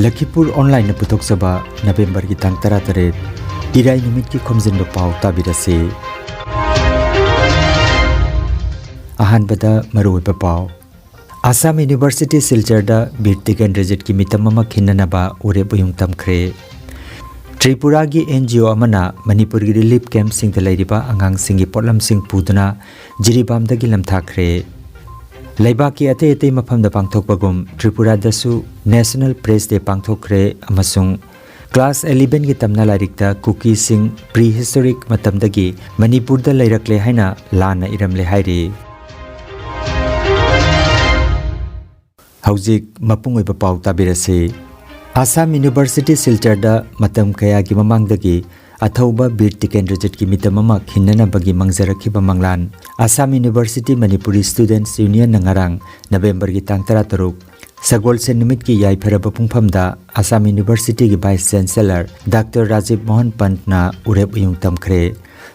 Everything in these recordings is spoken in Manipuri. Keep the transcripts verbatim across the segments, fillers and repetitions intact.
ꯂꯈꯤꯄꯨꯔ ꯑꯣꯟꯂꯥꯏꯟꯅ ꯄꯨꯊꯣꯛꯆꯕ ꯅꯕꯦꯝꯕꯔꯒꯤ ꯇꯥꯡ ꯇꯔꯥꯇꯔꯦꯠ, ꯏꯔꯥꯏ ꯅꯨꯃꯤꯠꯀꯤ ꯈꯣꯝꯖꯤꯟꯕ ꯄꯥꯎ ꯇꯥꯕꯤꯔꯁꯤ꯫ ꯑꯍꯥꯟꯕꯗ ꯃꯔꯨꯑꯣꯏꯕ ꯄꯥꯎ꯫ ꯑꯁꯥꯝ ꯌꯨꯅꯤꯚꯔꯁꯤꯇꯤ ꯁꯤꯜꯆꯔꯗ ꯕꯤꯔ ꯇꯤꯀꯦꯟꯗ꯭ꯔꯖꯤꯠꯀꯤ ꯃꯤꯇꯝ ꯑꯃ ꯈꯤꯟꯅꯅꯕ ꯎꯔꯦꯞ ꯎꯌꯨꯡ ꯇꯝꯈ꯭ꯔꯦ꯫ ꯇ꯭ꯔꯤꯄꯨꯔꯥꯒꯤ NGO ꯑꯃꯅ ꯃꯅꯤꯄꯨꯔꯒꯤ ꯔꯤꯂꯤꯐ ꯀꯦꯝꯞꯁꯤꯡꯗ ꯂꯩꯔꯤꯕ ꯑꯉꯥꯡꯁꯤꯡꯒꯤ ꯄꯣꯠꯂꯝꯁꯤꯡ ꯄꯨꯗꯨꯅ ꯖꯤꯔꯤꯕꯥꯝꯗꯒꯤ ꯂꯝꯊꯥꯈ꯭ꯔꯦ꯫ ꯂꯩꯕꯥꯛꯀꯤ ꯑꯇꯩ ꯑꯇꯩ ꯃꯐꯝꯗ ꯄꯥꯡꯊꯣꯛꯄꯒꯨꯝ ꯇ꯭ꯔꯤꯄꯨꯔꯥꯗꯁꯨ ꯅꯦꯁꯅꯦꯜ ꯄ꯭ꯔꯦꯁ ꯗꯦ ꯄꯥꯡꯊꯣꯛꯈ꯭ꯔꯦ ꯑꯃꯁꯨꯡ ꯀ꯭ꯂꯥꯁ ꯑꯦꯂꯤꯚꯦꯟꯒꯤ ꯇꯝꯅ ꯂꯥꯏꯔꯤꯛꯇ ꯀꯨꯀꯤꯁꯤꯡ ꯄ꯭ꯔꯤ ꯍꯤꯁꯇꯣꯔꯤꯛ ꯃꯇꯝꯗꯒꯤ ꯃꯅꯤꯄꯨꯔꯗ ꯂꯩꯔꯛꯂꯦ ꯍꯥꯏꯅ ꯂꯥꯟꯅ ꯏꯔꯝꯂꯦ ꯍꯥꯏꯔꯤ꯫ ꯍꯧꯖꯤꯛ ꯃꯄꯨꯡ ꯑꯣꯏꯕ ꯄꯥꯎ ꯇꯥꯕꯤꯔꯁꯤ꯫ ꯑꯁꯥꯝ ꯌꯨꯅꯤꯚꯔꯁꯤꯇꯤ ꯁꯤꯜꯆꯔꯗ ꯃꯇꯝ ꯀꯌꯥꯒꯤ ꯃꯃꯥꯡꯗꯒꯤ ꯑꯊꯧꯕ ꯕꯤꯔ ꯇꯤꯀꯦꯟꯗ꯭ꯔꯖꯤꯠꯀꯤ ꯃꯤꯇꯝ ꯑꯃ ꯈꯤꯟꯅꯅꯕꯒꯤ ꯃꯪꯖꯔꯛꯈꯤꯕ ꯃꯪꯂꯥꯟ ꯑꯁꯥꯝ ꯌꯨꯅꯤꯚꯔꯁꯤꯇꯤ ꯃꯅꯤꯄꯨꯔꯤ ꯁ꯭ꯇꯨꯗꯦꯟꯠꯁ ꯌꯨꯅꯤꯌꯟꯅ ꯉꯔꯥꯡ ꯅꯕꯦꯝꯕꯔꯒꯤ ꯇꯥꯡ ꯇꯔꯥꯇꯔꯨꯛ ꯁꯒꯣꯜꯁꯦꯟ ꯅꯨꯃꯤꯠꯀꯤ ꯌꯥꯏꯐꯔꯕ ꯄꯨꯡꯐꯝꯗ ꯑꯁꯥꯝ ꯌꯨꯅꯤꯚꯔꯁꯤꯇꯤꯒꯤ vice chancellor doctor Rajiv Mohan ꯄꯟꯠꯅ ꯎꯔꯦꯞ ꯎꯌꯨꯡ ꯇꯝꯈ꯭ꯔꯦ꯫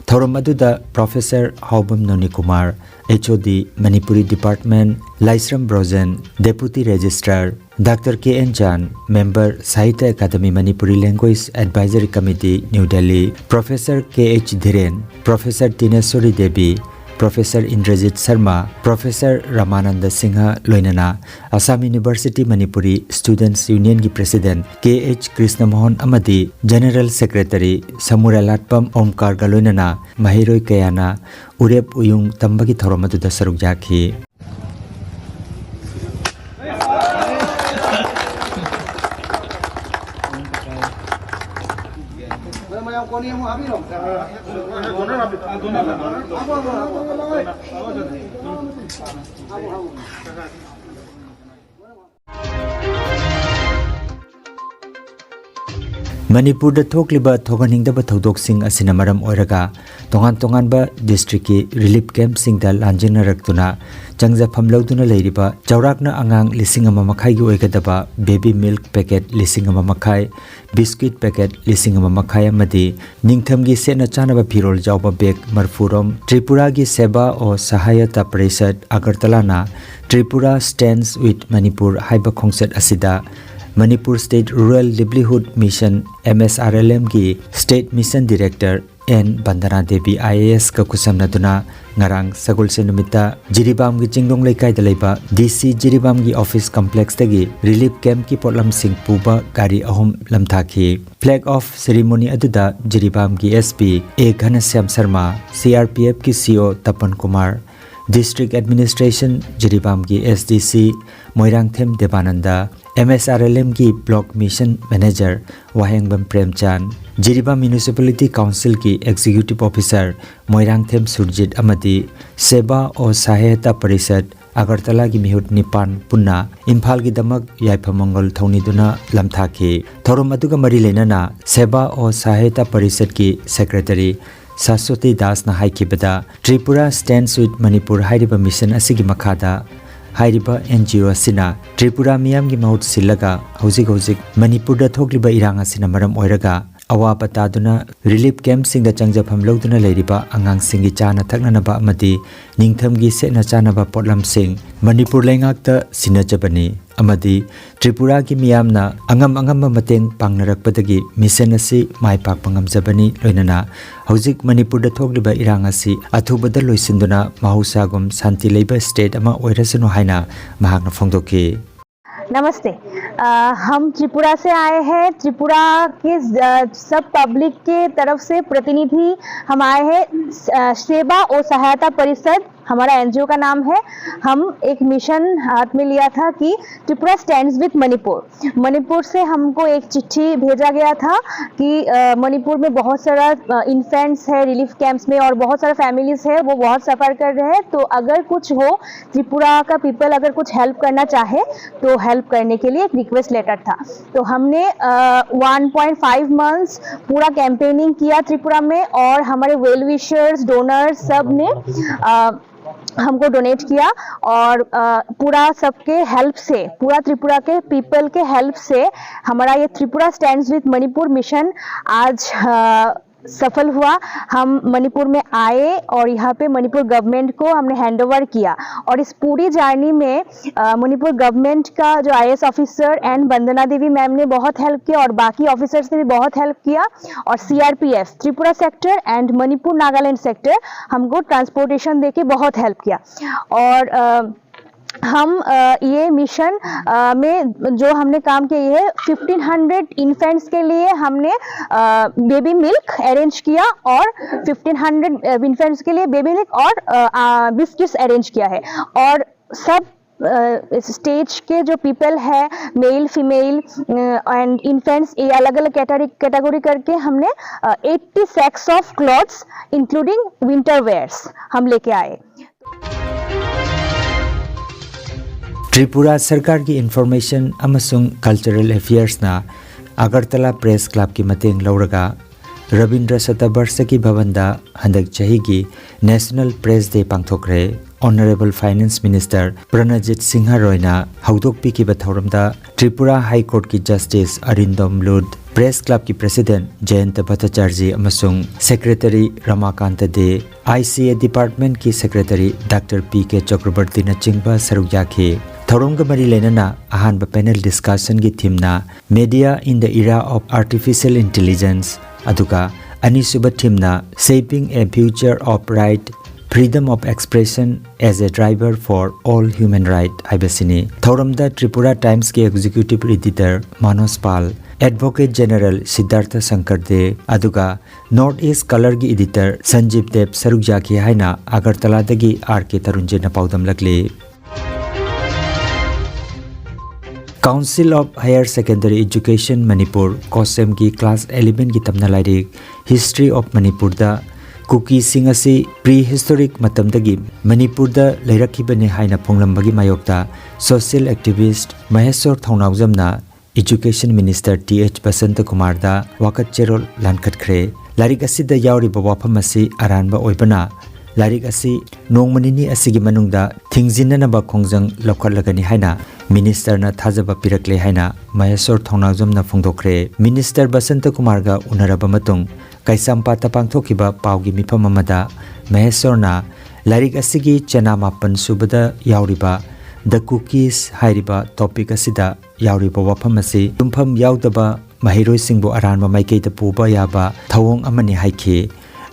ꯊꯧꯔꯝ ꯑꯗꯨꯗ professor Haobam Nonikumar, HOD, Manipuri department, Laishram Brojen, deputy registrar, doctor K N Chan, member, Sahitya academy Manipuri language advisory committee, New Delhi, professor K H Dhiren, professor Tineshori Devi, professor Indrajit Sarma, professor Ramananda Singha ꯂꯣꯏꯅꯅ ꯑꯁꯥꯝ ꯌꯨꯅꯤꯚꯔꯁꯤꯇꯤ ꯃꯅꯤꯄꯨꯔꯤ ꯁ꯭ꯇꯨꯗꯦꯟꯠꯁ ꯌꯨꯅꯤꯌꯟꯒꯤ ꯄ꯭ꯔꯦꯁꯤꯗꯦꯟꯠ ꯀꯦ ꯑꯩꯆ ꯀ꯭ꯔꯤꯁꯅꯃꯣꯍꯟ ꯑꯃꯗꯤ ꯖꯦꯅꯔꯦꯜ ꯁꯦꯀ꯭ꯔꯦꯇꯔꯤ ꯁꯃꯨꯔꯥꯂꯥꯠꯄꯝ ꯑꯣꯝꯀꯥꯔꯒ ꯂꯣꯏꯅꯅ ꯃꯍꯩꯔꯣꯏ ꯀꯌꯥꯅ ꯎꯔꯦꯞ ꯎꯌꯨꯡ ꯇꯝꯕꯒꯤ ꯊꯧꯔꯝ ꯑꯗꯨꯗ ꯁꯔꯨꯛ ꯌꯥꯈꯤ꯫ ꯃꯅꯤꯄꯨꯔꯗ ꯊꯣꯛꯂꯤꯕ ꯊꯣꯛꯍꯟꯅꯤꯡꯗꯕ ꯊꯧꯗꯣꯛꯁꯤꯡ ꯑꯁꯤꯅ ꯃꯔꯝ ꯑꯣꯏꯔꯒ ꯇꯣꯉꯥꯟ ꯇꯣꯉꯥꯟꯕ ꯗꯤꯁꯇ꯭ꯔꯤꯛꯀꯤ ꯔꯤꯂꯤꯐ ꯀꯦꯝꯞꯁꯤꯡꯗ ꯂꯥꯟꯖꯦꯟꯅꯔꯛꯇꯨꯅ ꯆꯪꯖꯐꯝ ꯂꯧꯗꯨꯅ ꯂꯩꯔꯤꯕ ꯆꯥꯎꯔꯥꯛꯅ ꯑꯉꯥꯡ ꯂꯤꯁꯤꯡ ꯑꯃ ꯃꯈꯥꯏꯒꯤ ꯑꯣꯏꯒꯗꯕ ꯕꯦꯕꯤ ꯃꯤꯜꯛ ꯄꯦꯀꯦꯠ ꯂꯤꯁꯤꯡ ꯑꯃ ꯃꯈꯥꯏ, ꯕꯤꯁꯀꯤꯠ ꯄꯦꯀꯦꯠ ꯂꯤꯁꯤꯡ ꯑꯃ ꯃꯈꯥꯏ ꯑꯃꯗꯤ ꯅꯤꯡꯊꯝꯒꯤ ꯁꯦꯠꯅ ꯆꯥꯅꯕ ꯐꯤꯔꯣꯜ ꯌꯥꯎꯕ ꯕꯦꯒ ꯃꯔꯐꯨ ꯔꯣꯝ ꯇ꯭ꯔꯤꯄꯨꯔꯥꯒꯤ ꯁꯦꯕꯥ ꯑꯣ ꯁꯍꯥꯌꯇꯥ parishad ꯑꯒꯔꯇꯂꯥꯅ Tripura Stands with Manipur ꯍꯥꯏꯕ ꯈꯣꯡꯆꯠ ꯑꯁꯤꯗ Manipur state rural livelihood mission, M S R L ꯑꯦꯝꯒꯤ state mission director N Bandana Devi I A ꯑꯦꯁꯀ ꯈꯨꯠꯁꯝꯅꯗꯨꯅ ꯉꯔꯥꯡ ꯁꯒꯣꯜꯁꯦꯟ ꯅꯨꯃꯤꯠꯇ ꯖꯤꯔꯤꯕꯥꯝꯒꯤ ꯆꯤꯡꯗꯣꯡ ꯂꯩꯀꯥꯏꯗ ꯂꯩꯕ ꯗꯤ ꯁꯤ ꯖꯤꯔꯤꯕꯥꯝꯒꯤ ꯑꯣꯐꯤꯁ ꯀꯝꯄ꯭ꯂꯦꯛꯁꯇꯒꯤ ꯔꯤꯂꯤꯐ ꯀꯦꯝꯞꯀꯤ ꯄꯣꯠꯂꯝꯁꯤꯡ ꯄꯨꯕ ꯒꯥꯔꯤ ꯑꯍꯨꯝ ꯂꯝꯊꯥꯈꯤ꯫ ꯐ꯭ꯂꯦꯒ ꯑꯣꯐ ꯁꯦꯔꯤꯃꯣꯅꯤ ꯑꯗꯨꯗ ꯖꯤꯔꯤꯕꯥꯝꯒꯤ ꯑꯦꯁ ꯄꯤ ꯑꯦ ꯘꯅꯁ꯭ꯌꯥꯝ ꯁꯔꯃ, ꯁꯤ ꯑꯥꯔ ꯄꯤ ꯑꯦꯐꯀꯤ C O Tapan Kumar, district administration ꯖꯤꯔꯤꯕꯥꯝꯒꯤ S D C Moirangthem Debananda, M S R L ꯑꯦꯝꯒꯤ block mission manager Wahengbam Premchand, Jiribam municipality ꯀꯥꯎꯟꯁꯤꯜꯒꯤ ꯑꯦꯛꯖꯤꯀ꯭ꯌꯨꯇꯤꯚ ꯑꯣꯐꯤꯁꯔ ꯃꯣꯏꯔꯥꯡꯊꯦꯝ ꯁꯨꯔꯖꯤꯠ ꯑꯃꯗꯤ ꯁꯦꯕꯥ ꯑꯣ ꯁꯍꯥꯌꯇꯥ ꯄꯔꯤꯁꯠ ꯑꯒꯔꯇꯂꯥꯒꯤ ꯃꯤꯍꯨꯠ ꯅꯤꯄꯥꯟ ꯄꯨꯟꯅ ꯏꯝꯐꯥꯜꯒꯤꯗꯃꯛ ꯌꯥꯏꯐ ꯃꯪꯒꯣꯜ ꯊꯧꯅꯤꯗꯨꯅ ꯂꯝꯊꯥꯈꯤ꯫ ꯊꯧꯔꯝ ꯑꯗꯨꯒ ꯃꯔꯤ ꯂꯩꯅꯅ ꯁꯦꯕꯥ ꯑꯣ ꯁꯍꯥꯌꯇꯥ ꯄꯔꯤꯁꯠꯀꯤ ꯁꯦꯀ꯭ꯔꯦꯇꯔꯤ ꯁꯥꯁ꯭ꯋꯇꯤ ꯗꯥꯁꯅ ꯍꯥꯏꯈꯤꯕꯗ, ꯇ꯭ꯔꯤꯄꯨꯔꯥ ꯁ꯭ꯇꯦꯟꯗꯁ ꯋꯤꯠ ꯃꯅꯤꯄꯨꯔ ꯍꯥꯏꯔꯤꯕ ꯃꯤꯁꯟ ꯑꯁꯤꯒꯤ ꯃꯈꯥꯗ ꯍꯥꯏꯔꯤꯕ ꯑꯦꯟ ꯖꯤ ꯑꯣ ꯑꯁꯤꯅ ꯇ꯭ꯔꯤꯄꯨꯔꯥ ꯃꯤꯌꯥꯝꯒꯤ ꯃꯍꯨꯠ ꯁꯤꯜꯂꯒ ꯍꯧꯖꯤꯛ ꯍꯧꯖꯤꯛ ꯃꯅꯤꯄꯨꯔꯗ ꯊꯣꯛꯂꯤꯕ ꯏꯔꯥꯡ ꯑꯁꯤꯅ ꯃꯔꯝ ꯑꯣꯏꯔꯒ ꯑꯋꯥꯕ ꯇꯥꯗꯨꯅ ꯔꯤꯂꯤꯐ ꯀꯦꯝꯞꯁꯤꯡꯗ ꯆꯪꯖꯐꯝ ꯂꯧꯗꯨꯅ ꯂꯩꯔꯤꯕ ꯑꯉꯥꯡꯁꯤꯡꯒꯤ ꯆꯥꯅ ꯊꯛꯅꯅꯕ ꯑꯃꯗꯤ ꯅꯤꯡꯊꯝꯒꯤ ꯁꯦꯠꯅ ꯆꯥꯅꯕ ꯄꯣꯠꯂꯝꯁꯤꯡ ꯃꯅꯤꯄꯨꯔ ꯂꯩꯉꯥꯛꯇ ꯁꯤꯟꯅꯖꯕꯅꯤ ꯑꯃꯗꯤ ꯇ꯭ꯔꯤꯄꯨꯔꯥꯒꯤ ꯃꯤꯌꯥꯝꯅ ꯑꯉꯝ ꯑꯉꯝꯕ ꯃꯇꯦꯡ ꯄꯥꯡꯅꯔꯛꯄꯗꯒꯤ ꯃꯤꯁꯟ ꯑꯁꯤ ꯃꯥꯏ ꯄꯥꯛꯄ ꯉꯝꯖꯕꯅꯤ꯫ ꯂꯣꯏꯅꯅ ꯍꯧꯖꯤꯛ ꯃꯅꯤꯄꯨꯔꯗ ꯊꯣꯛꯂꯤꯕ ꯏꯔꯥꯡ ꯑꯁꯤ ꯑꯊꯨꯕꯗ ꯂꯣꯏꯁꯤꯟꯗꯨꯅ ꯃꯍꯧꯁꯥꯒꯨꯝ ꯁꯥꯟꯇꯤ ꯂꯩꯕ ꯁ꯭ꯇꯦꯠ ꯑꯃ ꯑꯣꯏꯔꯁꯅꯨ ꯍꯥꯏꯅ ꯃꯍꯥꯛꯅ ꯐꯣꯡꯗꯣꯛꯈꯤ꯫ नमस्ते। अ, हम त्रिपुरा से आए हैं। त्रिपुरा के, अ, सब पब्लिक के तरफ से प्रतिनिधि हम आए हैं। अ, सेवा और सहायता परिषद हमारा एनजीओ का नाम है। हम एक मिशन हाथ में लिया था कि त्रिपुरा स्टैंड्स विद मणिपुर। मणिपुर से हमको एक चिट्ठी भेजा गया था कि, अ, मणिपुर में बहुत सारा, अ, इन्फेंट्स है रिलीफ कैंप्स में और बहुत सारा फैमिलीज है, वो बहुत सफ़र कर रहे हैं। तो अगर कुछ हो, त्रिपुरा का पीपल अगर कुछ हेल्प करना चाहे तो हेल्प करने के लिए एक रिक्वेस्ट लेटर था। तो हमने वन पॉइंट फाइव मंथ्स पूरा कैंपेनिंग किया त्रिपुरा में, और हमारे वेल विशर्स, डोनर्स सब ने, अ, हमको डोनेट किया, और, अ, पूरा सबके हेल्प से, पूरा त्रिपुरा के पीपल के हेल्प से हमारा ये Tripura stands with Manipur mission आज, अ, सफल हुआ। हम मणिपुर में आए और यहाँ पे मणिपुर गवर्नमेंट को हमने हैंडओवर किया, और इस पूरी जर्नी में अ, मणिपुर गवर्नमेंट का जो IAS officer and Vandana Devi ma'am ने बहुत हेल्प किया, और बाकी ऑफिसर्स ने भी बहुत हेल्प किया, और CRPF Tripura sector and Manipur Nagaland sector हमको ट्रांसपोर्टेशन देके बहुत हेल्प किया। और अ, हम अ, ये मिशन अ, में जो हमने काम किया, ये फिफ्टीन हंड्रेड इन्फेंट्स के लिए हमने बेबी मिल्क अरेंज किया, और फिफ्टीन हंड्रेड इन्फेंट्स के लिए बेबी मिल्क और बिस्किट्स अरेंज किया है। और सब स्टेज के जो पीपल है, मेल फीमेल एंड इन्फेंट्स, ये अलग अलग कैटेगरी कैटेगरी करके हमने eighty sacks of clothes including winter wears हम लेके आए। ꯇ꯭ꯔꯤꯄꯨꯔꯥ ꯁꯔꯀꯥꯔꯒꯤ ꯏꯟꯐꯣꯔꯃꯦꯁꯟ ꯑꯃꯁꯨꯡ ꯀꯜꯆꯔꯦꯜ ꯑꯦꯐꯤꯌꯔꯁꯅ ꯑꯒꯔꯇꯂꯥ ꯄ꯭ꯔꯦꯁ ꯀ꯭ꯂꯕꯀꯤ ꯃꯇꯦꯡ ꯂꯧꯔꯒ ꯔꯕꯤꯟꯗ꯭ꯔ ꯁꯇꯕꯔꯁꯀꯤ ꯚꯕꯟꯗ ꯍꯟꯗꯛ ꯆꯍꯤꯒꯤ ꯅꯦꯁꯅꯦꯜ ꯄ꯭ꯔꯦꯁ ꯗꯦ ꯄꯥꯡꯊꯣꯛꯈ꯭ꯔꯦ꯫ ꯑꯣꯅꯔꯦꯕꯜ ꯐꯥꯏꯅꯥꯟꯁ ꯃꯤꯅꯤꯁꯇꯔ ꯄ꯭ꯔꯅꯖꯤꯠ ꯁꯤꯡꯍ ꯔꯣꯏꯅ ꯍꯧꯗꯣꯛꯄꯤꯈꯤꯕ ꯊꯧꯔꯝꯗ ꯇ꯭ꯔꯤꯄꯨꯔꯥ ꯍꯥꯏ ꯀꯣꯔꯠꯀꯤ ꯖꯁꯇꯤꯁ ꯑꯔꯤꯟꯗꯝ ꯂꯨꯠ, ꯄ꯭ꯔꯦꯁ ꯀ꯭ꯂꯕꯀꯤ ꯄ꯭ꯔꯦꯁꯤꯗꯦꯟꯠ ꯖꯌꯟꯇ ꯚꯠꯇꯆꯥꯔꯖꯤ ꯑꯃꯁꯨꯡ ꯁꯦꯀ꯭ꯔꯦꯇꯔꯤ ꯔꯃꯥꯀꯥꯟꯇ ꯗꯦ, ꯑꯥꯏꯁꯤꯑꯦ ꯗꯤꯄꯥꯔꯠꯃꯦꯟꯠꯀꯤ ꯁꯦꯀ꯭ꯔꯦꯇꯔꯤ ꯗꯥꯛꯇꯔ ꯄꯤ ꯀꯦ ꯆꯀ꯭ꯔꯕꯔꯇꯤꯅꯆꯤꯡꯕ ꯁꯔꯨꯛ ꯌꯥꯈꯤ꯫ ꯊꯧꯔꯝꯒ ꯃꯔꯤ ꯂꯩꯅꯅ ꯑꯍꯥꯟꯕ panel ꯗꯤꯁꯀꯁꯟꯒꯤ ꯊꯤꯝꯅ Media in the Era of Artificial Intelligence, ꯑꯗꯨꯒ ꯑꯅꯤꯁꯨꯕ ꯊꯤꯝꯅ Shaping a Future of Right, Freedom of Expression as a Driver for All Human Right ꯍꯥꯏꯕꯁꯤꯅꯤ꯫ ꯊꯧꯔꯝꯗ ꯇ꯭ꯔꯤꯄꯨꯔꯥ ꯇꯥꯏꯝꯁꯀꯤ ꯑꯦꯛꯖꯤꯀ꯭ꯌꯨꯇꯤꯚ ꯏꯗꯤꯇꯔ ꯃꯥꯅꯣꯖ ꯄꯥꯜ, ꯑꯦꯗꯚꯣꯀꯦꯠ ꯖꯦꯅꯔꯦꯜ ꯁꯤꯗꯥꯔꯊ ꯁꯪꯀꯔ ꯗꯦ, ꯑꯗꯨꯒ ꯅꯣꯔꯠ ꯏꯁ ꯀꯂꯔꯒꯤ ꯏꯗꯤꯇꯔ ꯁꯟꯖꯤꯕ ꯗꯦꯕ ꯁꯔꯨꯛ ꯌꯥꯈꯤ ꯍꯥꯏꯅ ꯑꯒꯔꯇꯂꯥꯗꯒꯤ ꯑꯥꯔ ꯀꯦ ꯇꯔꯨꯟꯖꯤꯠꯅ ꯄꯥꯎꯗꯝꯂꯛꯂꯤ꯫ Council of Higher Secondary Education Manipur, ꯀꯣꯁꯦꯝꯒꯤ ꯀ꯭ꯂꯥꯁ ꯑꯦꯂꯦꯚꯦꯟꯒꯤ ꯇꯝꯅ ꯂꯥꯏꯔꯤꯛ History of ꯃꯅꯤꯄꯨꯔꯗ ꯀꯨꯀꯤꯁꯤꯡ ꯑꯁꯤ ꯄ꯭ꯔꯤ ꯍꯤꯁꯇꯣꯔꯤꯛ ꯃꯇꯝꯗꯒꯤ ꯃꯅꯤꯄꯨꯔꯗ ꯂꯩꯔꯛꯈꯤꯕꯅꯤ ꯍꯥꯏꯅ ꯐꯣꯡꯂꯝꯕꯒꯤ ꯃꯥꯌꯣꯛꯇ ꯁꯣꯁꯤꯌꯦꯜ ꯑꯦꯛꯇꯤꯚꯤꯁ꯭ꯠ ꯃꯍꯦꯁꯣꯔ ꯊꯧꯅꯥꯎꯖꯝꯅ education minister T H Basanta ꯀꯨꯃꯥꯔꯗ ꯋꯥꯀꯠ ꯆꯦꯔꯣꯜ ꯂꯥꯟꯈꯠꯈ꯭ꯔꯦ꯫ ꯂꯥꯏꯔꯤꯛ ꯑꯁꯤꯗ ꯌꯥꯎꯔꯤꯕ ꯋꯥꯐꯝ ꯑꯁꯤ ꯑꯔꯥꯟꯕ ꯑꯣꯏꯕꯅ, ꯂꯥꯏꯔꯤꯛ ꯑꯁꯤ ꯅꯣꯡꯃ ꯅꯤꯅꯤ ꯑꯁꯤꯒꯤ ꯃꯅꯨꯡꯗ ꯊꯤꯡꯖꯤꯟꯅꯅꯕ ꯈꯣꯡꯖꯪ ꯂꯧꯈꯠꯂꯒꯅꯤ ꯍꯥꯏꯅ ꯃꯤꯅꯤꯁꯇꯔꯅ ꯊꯥꯖꯕ ꯄꯤꯔꯛꯂꯦ ꯍꯥꯏꯅ ꯃꯍꯦꯁꯣꯔ ꯊꯧꯅꯥꯎꯖꯝꯅ ꯐꯣꯡꯗꯣꯛꯈ꯭ꯔꯦ꯫ ꯃꯤꯅꯤꯁꯇꯔ ꯕꯁꯟꯇ ꯀꯨꯃꯥꯔꯒ ꯎꯅꯔꯕ ꯃꯇꯨꯡ ꯀꯩꯁꯥꯝꯄꯥꯠꯇ ꯄꯥꯡꯊꯣꯛꯈꯤꯕ ꯄꯥꯎꯒꯤ ꯃꯤꯐꯝ ꯑꯃꯗ ꯃꯍꯦꯁꯣꯔꯅ ꯂꯥꯏꯔꯤꯛ ꯑꯁꯤꯒꯤ ꯆꯦꯅꯥ ꯃꯥꯄꯟ ꯁꯨꯕꯗ ꯌꯥꯎꯔꯤꯕ The Kukis ꯍꯥꯏꯔꯤꯕ ꯇꯣꯄꯤꯛ ꯑꯁꯤꯗ ꯌꯥꯎꯔꯤꯕ ꯋꯥꯐꯝ ꯑꯁꯤ ꯌꯨꯝꯐꯝ ꯌꯥꯎꯗꯕ ꯃꯍꯩꯔꯣꯏꯁꯤꯡꯕꯨ ꯑꯔꯥꯟꯕ ꯃꯥꯏꯀꯩꯗ ꯄꯨꯕ ꯌꯥꯕ ꯊꯧꯑꯣꯡ ꯑꯃꯅꯤ ꯍꯥꯏꯈꯤ꯫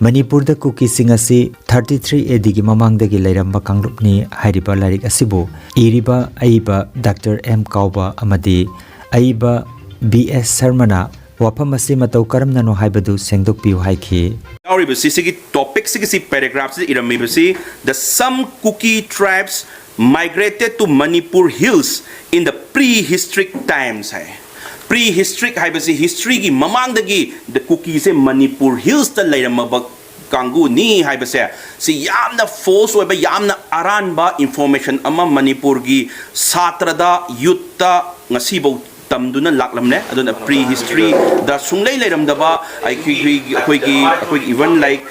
ꯃꯅꯤꯄꯨꯔꯗ ꯀꯨꯀꯤꯁꯤꯡ ꯑꯁꯤ thirty three A Dꯒꯤ ꯃꯃꯥꯡꯗꯒꯤ ꯂꯩꯔꯝꯕ ꯀꯥꯡꯂꯨꯞꯅꯤ ꯍꯥꯏꯔꯤꯕ ꯂꯥꯏꯔꯤꯛ ꯑꯁꯤꯕꯨ ꯏꯔꯤꯕ ꯑꯏꯕ ꯗꯥꯛꯇꯔ ꯑꯦꯝ ꯀꯥꯎꯕ ꯑꯃꯗꯤ ꯑꯏꯕ ꯕꯤ ꯑꯦꯁ ꯁꯔꯃꯅ ꯋꯥꯐꯝ ꯑꯁꯤ ꯃꯇꯧ ꯀꯔꯝꯅꯅꯣ ꯍꯥꯏꯕꯗꯨ ꯁꯦꯡꯗꯣꯛꯄꯤꯌꯨ ꯍꯥꯏꯈꯤ꯫ ꯌꯥꯎꯔꯤꯕꯁꯤ ꯁꯤꯒꯤ ꯇꯣꯄꯤꯛꯁꯤꯒꯤ ꯁꯤ ꯄꯦꯔꯥꯒ꯭ꯔꯥꯐꯁꯤꯗ ꯏꯔꯝꯃꯤꯕꯁꯤ, "The some Kuki tribes migrated to Manipur hills in the prehistoric times" ꯍꯥꯏ꯫ ꯄ꯭ꯔꯤ ꯍꯤꯁꯇ꯭ꯔꯤꯛ ꯍꯥꯏꯕꯁꯤ ꯍꯤꯁꯇ꯭ꯔꯤꯒꯤ ꯃꯃꯥꯡꯗꯒꯤ ꯗ ꯀꯨꯀꯤꯁꯦ ꯃꯅꯤꯄꯨꯔ ꯍꯤꯜꯁꯇ ꯂꯩꯔꯝꯃꯕ ꯀꯥꯡꯕꯨꯅꯤ ꯍꯥꯏꯕꯁꯦ, ꯁꯤ ꯌꯥꯝꯅ ꯐꯣꯜꯁ ꯑꯣꯏꯕ, ꯌꯥꯝꯅ ꯑꯔꯥꯟꯕ ꯏꯟꯐꯣꯔꯃꯦꯁꯟ ꯑꯃ ꯃꯅꯤꯄꯨꯔꯒꯤ ꯁꯥꯇ꯭ꯔꯗ, ꯌꯨꯠꯇ ꯉꯁꯤꯐꯥꯎ ꯇꯝꯗꯨꯅ ꯂꯥꯛꯂꯝꯂꯦ꯫ ꯑꯗꯨꯅ ꯄ꯭ꯔꯤ ꯍꯤꯁꯇ꯭ꯔꯤꯗ ꯁꯨꯡꯂꯩ ꯂꯩꯔꯝꯗꯕ ꯑꯩꯈꯣꯏꯒꯤ ꯑꯩꯈꯣꯏꯒꯤ ꯑꯩꯈꯣꯏꯒꯤ ꯏꯚꯟ ꯂꯥꯏꯛ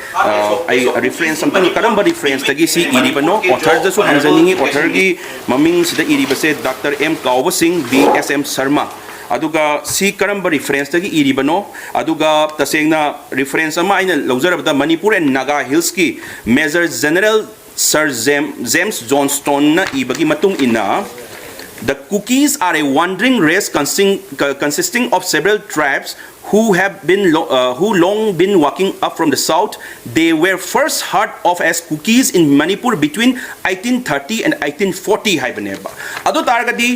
ꯑꯩ ꯔꯤꯐꯔꯦꯟꯁ ꯑꯝꯇꯪ, ꯀꯔꯝꯕ ꯔꯤꯐꯔꯦꯟꯁꯇꯒꯤ ꯁꯤ ꯏꯔꯤꯕꯅꯣ? ꯑꯣꯊꯔꯗꯁꯨ ꯍꯪꯖꯅꯤꯡꯉꯤ꯫ ꯑꯣꯊꯔꯒꯤ ꯃꯃꯤꯡꯁꯤꯗ ꯏꯔꯤꯕꯁꯦ ꯗꯥꯛꯇꯔ ꯑꯦꯝ ꯀꯥꯎꯕ ꯁꯤꯡ, ꯕꯤ ꯑꯦꯁ ꯑꯦꯝ ꯁꯔꯃ꯫ ꯑꯗꯨꯒ ꯁꯤ ꯀꯔꯝꯕ ꯔꯤꯐꯔꯦꯟꯁꯇꯒꯤ ꯏꯔꯤꯕꯅꯣ? ꯑꯗꯨꯒ ꯇꯁꯦꯡꯅ ꯔꯤꯐꯔꯦꯟꯁ ꯑꯃ ꯑꯩꯅ ꯂꯧꯖꯔꯕꯗ, ꯃꯅꯤꯄꯨꯔ ꯑꯦꯟ ꯅꯥꯒꯥ ꯍꯤꯜꯁꯀꯤ ꯃꯦꯖꯔ ꯖꯦꯅꯔꯦꯜ ꯁꯔ ꯖꯦꯝ-, ꯖꯦꯝꯁ ꯖꯣꯟꯁꯇꯣꯟꯅ ꯏꯕꯒꯤ ꯃꯇꯨꯡ ꯏꯟꯅ, "The Kukis are a wandering race consing-, co-, consisting of several tribes who have been lo-, uh, who long been walking up from the south. They were first heard of as Kukis in Manipur between eighteen thirty and eighteen forty" ꯍꯥꯏꯕꯅꯦꯕ꯫ ꯑꯗꯨ ꯇꯥꯔꯒꯗꯤ,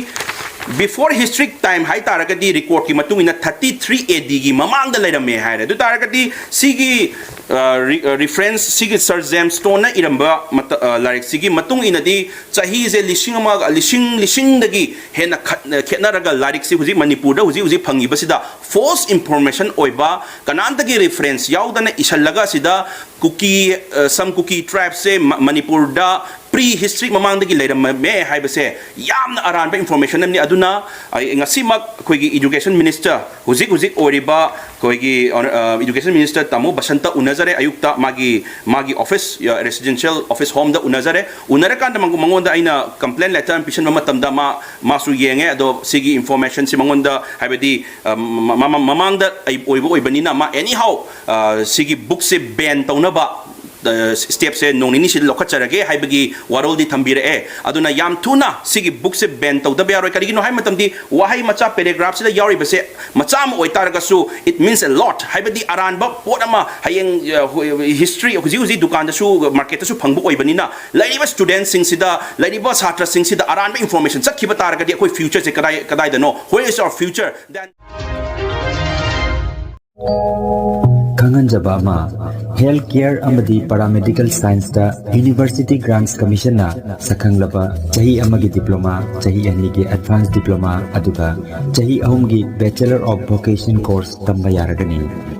before historic time ꯍꯥꯏ ꯇꯥꯔꯒꯗꯤ, ꯔꯦꯀꯣꯔꯗꯀꯤ ꯃꯇꯨꯡ ꯏꯟꯅ thirty three A Dꯒꯤ ꯃꯃꯥꯡꯗ ꯂꯩꯔꯝꯃꯦ ꯍꯥꯏꯔꯦ꯫ ꯑꯗꯨ ꯇꯥꯔꯒꯗꯤ ꯁꯤꯒꯤ, ꯑ, ꯔꯤ-, ꯑ, ꯔꯤꯐꯔꯦꯟꯁ, ꯁꯤꯒꯤ ꯁꯔ ꯖꯦꯝꯁ ꯁ꯭ꯇꯣꯟꯅ ꯏꯔꯝꯕ ꯃꯇ-, ꯑ, ꯂꯥꯏꯔꯤꯛꯁꯤꯒꯤ ꯃꯇꯨꯡ ꯏꯟꯅꯗꯤ, ꯆꯍꯤꯁꯦ ꯂꯤꯁꯤꯡ ꯑꯃꯒ, ꯂꯤꯁꯤꯡ, ꯂꯤꯁꯤꯡꯗꯒꯤ ꯍꯦꯟꯅ ꯈꯠ-, ꯈꯦꯠꯅꯔꯒ, ꯂꯥꯏꯔꯤꯛꯁꯤ ꯍꯧꯖꯤꯛ ꯃꯅꯤꯄꯨꯔꯗ ꯍꯧꯖꯤꯛ ꯍꯧꯖꯤꯛ ꯐꯪꯉꯤꯕꯁꯤꯗ ꯐꯣꯜꯁ ꯏꯟꯐꯣꯔꯃꯦꯁꯟ ꯑꯣꯏꯕ, ꯀꯅꯥꯝꯇꯒꯤ ꯔꯤꯐꯔꯦꯟꯁ ꯌꯥꯎꯗꯅ ꯏꯁꯜꯂꯒ, ꯑꯁꯤꯗ ꯀꯨꯀꯤ, ꯑ, some Kuki tribesꯁꯦ ꯃ-, ꯃꯅꯤꯄꯨꯔꯗ pre history ꯃꯃꯥꯡꯗꯒꯤ ꯂꯩꯔꯝꯃꯦ ꯍꯥꯏꯕꯁꯦ ꯌꯥꯝꯅ ꯑꯔꯥꯟꯕ information ꯑꯃꯅꯤ꯫ ꯑꯗꯨꯅ ꯑꯩ ꯉꯁꯤꯃꯛ ꯑꯩꯈꯣꯏꯒꯤ education minister, ꯍꯧꯖꯤꯛ ꯍꯧꯖꯤꯛ ꯑꯣꯏꯔꯤꯕ ꯑꯩꯈꯣꯏꯒꯤ education minister ꯇꯥꯃꯣ ꯕꯁꯟꯇ ꯎꯅꯖꯔꯦ꯫ ꯑꯌꯨꯛꯇ ꯃꯥꯒꯤ ꯃꯥꯒꯤ office, residential office homeꯗ ꯎꯅꯖꯔꯦ꯫ ꯎꯅꯔꯀꯥꯟꯗ ꯃꯉꯣꯟꯗ ꯑꯩꯅ complaint letter ꯑꯃ ꯄꯤꯁꯟꯕ ꯃꯇꯝꯗ ꯃꯥ ꯃꯥꯁꯨ ꯌꯦꯡꯉꯦ꯫ ꯑꯗꯣ ꯁꯤꯒꯤ informationꯁꯤ ꯃꯉꯣꯟꯗ, ꯍꯥꯏꯕꯗꯤ ꯃꯃꯥꯡꯗ ꯑꯣꯏꯕ ꯑꯣꯏꯕꯅꯤꯅ, ꯃꯥ anyhow ꯁꯤꯒꯤ bookꯁꯦ ban ꯇꯧꯅꯕ stepꯁꯦ ꯅꯣꯡ ꯅꯤꯅꯤꯁꯤꯗ ꯂꯧꯈꯠꯆꯔꯒꯦ ꯍꯥꯏꯕꯒꯤ ꯋꯥꯔꯣꯜꯗꯤ ꯊꯝꯕꯤꯔꯛꯑꯦ꯫ ꯑꯗꯨꯅ ꯌꯥꯝ ꯊꯨꯅ ꯁꯤꯒꯤ bookꯁꯦ ban ꯇꯧꯗꯕ ꯌꯥꯔꯣꯏ꯫ ꯀꯔꯤꯒꯤꯅꯣ ꯍꯥꯏꯕ ꯃꯇꯝꯗꯤ ꯋꯥꯍꯩ ꯃꯆꯥ paragraphꯁꯤꯗ ꯌꯥꯎꯔꯤꯕꯁꯦ ꯃꯆꯥ ꯑꯃ ꯑꯣꯏꯇꯥꯔꯒꯁꯨ, it means a lot꯫ ꯍꯥꯏꯕꯗꯤ ꯑꯔꯥꯟꯕ ꯄꯣꯠ ꯑꯃ ꯍꯌꯦꯡ history ꯍꯧꯖꯤꯛ ꯍꯧꯖꯤꯛ ꯗꯨꯀꯥꯟꯗꯁꯨ marketꯇꯁꯨ ꯐꯪꯕ ꯑꯣꯏꯕꯅꯤꯅ, ꯂꯩꯔꯤꯕ studentꯁꯤꯡꯁꯤꯗ, ꯂꯩꯔꯤꯕ ꯁꯥꯇ꯭ꯔꯁꯤꯡꯁꯤꯗ ꯑꯔꯥꯟꯕ information ꯆꯠꯈꯤꯕ ꯇꯥꯔꯒꯗꯤ ꯑꯩꯈꯣꯏ futureꯁꯦ ꯀꯗꯥꯏ ꯀꯗꯥꯏꯗꯅꯣ? Where is our future? Then ꯈꯪꯍꯟꯖꯕ ꯑꯃ, health care ꯑꯃꯗꯤ paramedical scienceꯇ University Grants Commissionꯅ ꯁꯛꯈꯪꯂꯕ ꯆꯍꯤ ꯑꯃꯒꯤ diploma, ꯆꯍꯤ ꯑꯅꯤꯒꯤ advanced diploma, ꯑꯗꯨꯒ ꯆꯍꯤ ꯑꯍꯨꯝꯒꯤ Bachelor of Vocation course ꯇꯝꯕ ꯌꯥꯔꯒꯅꯤ꯫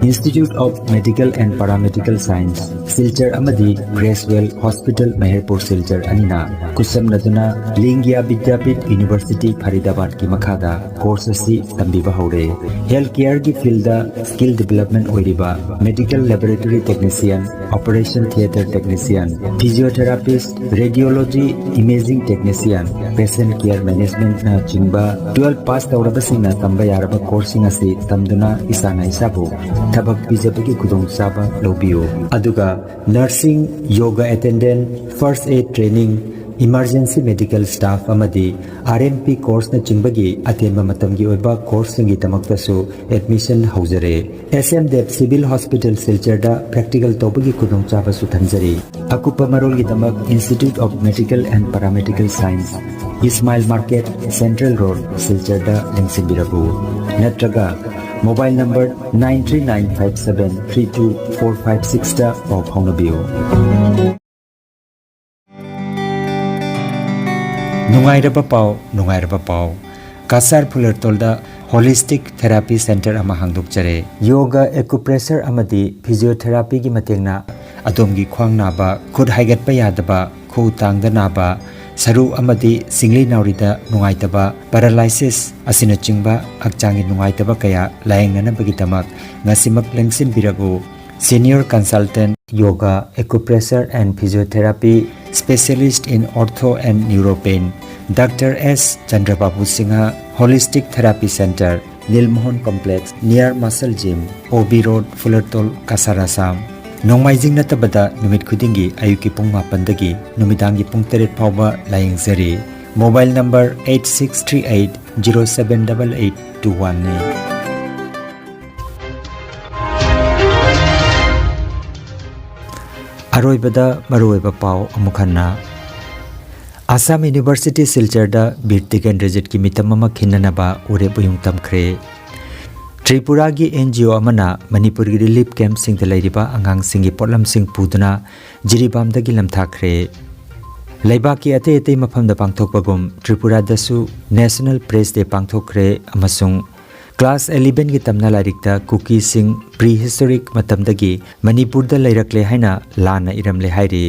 Institute of Medical and Paramedical Science, Silchar ꯑꯃꯗꯤ Gracewell Hospital, ꯃꯍꯦꯔꯄꯨꯔ ꯁꯤꯜꯆꯔ ꯑꯅꯤꯅ ꯈꯨꯠꯁꯝꯅꯗꯨꯅ ꯂꯤꯡꯒ꯭ꯌꯥ ꯕꯤꯗ꯭ꯌꯥꯄꯤꯊ University, ꯐꯔꯤꯗꯥꯕꯥꯗꯀꯤ ꯃꯈꯥꯗ course ꯑꯁꯤ ꯇꯝꯕꯤꯕ ꯍꯧꯔꯦ꯫ Health careꯒꯤ fieldꯗ skill development ꯑꯣꯏꯔꯤꯕ medical laboratory technician, operation theatre technician, physiotherapist, radiology, imaging technician, patient care managementꯅ ꯆꯤꯡꯕ twelve pass ꯇꯧꯔꯕꯁꯤꯡꯅ ꯇꯝꯕ ꯌꯥꯔꯕ courseꯁꯤꯡ ꯑꯁꯤ ꯇꯝꯗꯨꯅ ꯏꯁꯥꯅ ꯏꯁꯥꯕꯨ ꯊꯕꯛ ꯄꯤꯖꯕꯒꯤ ꯈꯨꯗꯣꯡꯆꯥꯕ ꯂꯧꯕꯤꯌꯨ꯫ ꯑꯗꯨꯒ nursing, yoga attendant, first aid training, emergency medical staff ꯑꯃꯗꯤ RMP courseꯅꯆꯤꯡꯕꯒꯤ ꯑꯇꯦꯟꯕ ꯃꯇꯝꯒꯤ ꯑꯣꯏꯕ courseꯁꯤꯡꯒꯤꯗꯃꯛꯇꯁꯨ admission ꯍꯧꯖꯔꯦ꯫ SM Dev Civil Hospital ꯁꯤꯜꯆꯔꯗ practical ꯇꯧꯕꯒꯤ ꯈꯨꯗꯣꯡꯆꯥꯕꯁꯨ ꯊꯝꯖꯔꯤ꯫ ꯑꯀꯨꯞꯄ ꯃꯔꯣꯜꯒꯤꯗꯃꯛ Institute of Medical and Paramedical Science, Ismail Market, Central Road, ꯁꯤꯜꯆꯔꯗ ꯂꯦꯡꯁꯤꯟꯕꯤꯔꯛꯎ꯫ ꯅꯠꯇ꯭ꯔꯒ mobile number nine three nine five seven three two four five sixꯇ ꯄꯥꯎ ꯐꯥꯎꯅꯕꯤꯌꯨ꯫ ꯅꯨꯡꯉꯥꯏꯔꯕ ꯄꯥꯎ, ꯅꯨꯡꯉꯥꯏꯔꯕ ꯄꯥꯎ꯫ ꯀꯁꯥꯔ ꯐꯨꯂꯔꯇꯣꯜꯗ Holistic Therapy Center ꯑꯃ ꯍꯥꯡꯗꯣꯛꯆꯔꯦ꯫ Yoga, acupressure ꯑꯃꯗꯤ physiotherapyꯒꯤ ꯃꯇꯦꯡꯅ ꯑꯗꯣꯝꯒꯤ ꯈ꯭ꯋꯥꯡ ꯅꯥꯕ, ꯈꯨꯠ ꯍꯥꯏꯒꯠꯄ ꯌꯥꯗꯕ, ꯈꯨꯎ ꯇꯥꯡꯗ ꯅꯥꯕ, ꯁꯔꯨ ꯑꯃꯗꯤ ꯁꯤꯡꯂꯤ ꯅꯥꯎꯔꯤꯗ ꯅꯨꯡꯉꯥꯏꯇꯕ, paralysis ꯑꯁꯤꯅꯆꯤꯡꯕ ꯍꯛꯆꯥꯡꯒꯤ ꯅꯨꯡꯉꯥꯏꯇꯕ ꯀꯌꯥ ꯂꯥꯌꯦꯡꯅꯅꯕꯒꯤꯗꯃꯛ ꯉꯁꯤꯃꯛ ꯂꯦꯡꯁꯤꯟꯕꯤꯔꯛꯎ꯫ Senior Consultant, Yoga, Acupressure and Physiotherapy, Specialist in Ortho and Neuropain, Doctor S ꯆꯟꯗ꯭ꯔꯕꯥꯕꯨ Singh, Holistic Therapy Center, nil Mohan Complex, near Muscle Gym, O B Road, ꯐꯨꯂꯔꯇꯣꯜ, Cachar, Assam. ꯅꯣꯡꯃꯥꯏꯖꯤꯡ ꯅꯠꯇꯕꯗ ꯅꯨꯃꯤꯠ ꯈꯨꯗꯤꯡꯒꯤ ꯑꯌꯨꯛꯀꯤ ꯄꯨꯡ ꯃꯥꯄꯟꯗꯒꯤ ꯅꯨꯃꯤꯗꯥꯡꯒꯤ ꯄꯨꯡ ꯇꯔꯦꯠ ꯐꯥꯎꯕ ꯂꯥꯌꯦꯡꯖꯔꯤ꯫ Mobile number eight six three eight zero seven double eight two one ꯅꯤ꯫ ꯑꯔꯣꯏꯕꯗ ꯃꯔꯨꯑꯣꯏꯕ ꯄꯥꯎ ꯑꯃꯨꯛ ꯍꯟꯅ꯫ ꯑꯁꯥꯝ ꯌꯨꯅꯤꯚꯔꯁꯤꯇꯤ ꯁꯤꯜꯆꯔꯗ ꯕꯤꯔ ꯇꯤꯀꯦꯟꯗ꯭ꯔꯖꯤꯠꯀꯤ ꯃꯤꯇꯝ ꯑꯃ ꯈꯤꯟꯅꯅꯕ ꯎꯔꯦꯞ ꯎꯌꯨꯡ ꯇꯝꯈ꯭ꯔꯦ꯫ ꯇ꯭ꯔꯤꯄꯨꯔꯥꯒꯤ N G O ꯑꯃꯅ ꯃꯅꯤꯄꯨꯔꯒꯤ ꯔꯤꯂꯤꯐ ꯀꯦꯝꯞꯁꯤꯡꯗ ꯂꯩꯔꯤꯕ ꯑꯉꯥꯡꯁꯤꯡꯒꯤ ꯄꯣꯠꯂꯝꯁꯤꯡ ꯄꯨꯗꯨꯅ ꯖꯤꯔꯤꯕꯥꯝꯗꯒꯤ ꯂꯝꯊꯥꯈ꯭ꯔꯦ꯫ ꯂꯩꯕꯥꯛꯀꯤ ꯑꯇꯩ ꯑꯇꯩ ꯃꯐꯝꯗ ꯄꯥꯡꯊꯣꯛꯄꯒꯨꯝ ꯇ꯭ꯔꯤꯄꯨꯔꯥꯗꯁꯨ National Press Day ꯄꯥꯡꯊꯣꯛꯈ꯭ꯔꯦ ꯑꯃꯁꯨꯡ class elevenꯒꯤ ꯇꯝꯅ ꯂꯥꯏꯔꯤꯛꯇ ꯀꯨꯀꯤꯁꯤꯡ prehistoric ꯃꯇꯝꯗꯒꯤ ꯃꯅꯤꯄꯨꯔꯗ ꯂꯩꯔꯛꯂꯦ ꯍꯥꯏꯅ ꯂꯥꯟꯅ ꯏꯔꯝꯂꯦ ꯍꯥꯏꯔꯤ꯫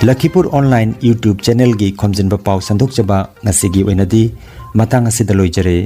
ꯂꯈꯤꯄꯨꯔ Online YouTube channelꯒꯤ ꯈꯣꯝꯖꯤꯟꯕ ꯄꯥꯎ ꯁꯟꯗꯣꯛꯆꯕ ꯉꯁꯤꯒꯤ ꯑꯣꯏꯅꯗꯤ ꯃꯇꯥꯡ ꯑꯁꯤꯗ ꯂꯣꯏꯖꯔꯦ꯫